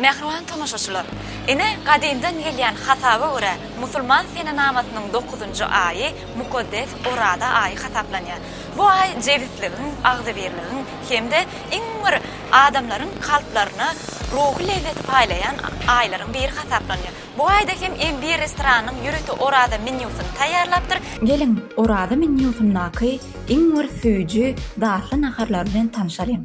Mähriban tomaşaçylar! Ine, gadymdan gelýän hasaba görä, musulman senenamasynyň dokuzynjy aýy mukaddes Oraza aýy hasaplanýar. Bu aý jebisligiň, agzybirligiň hem-de iň bir adamlaryň kalplaryna ruhy lezzeti paýlaýan aýlaryň biri hasaplanýar. Bu aýda hem MB restoranynyň ýörite Oraza menýusyny taýýarlapdyr. Geliň, Oraza menýusyndaky iň bir süýji, datly naharlar bilen tanşalyň!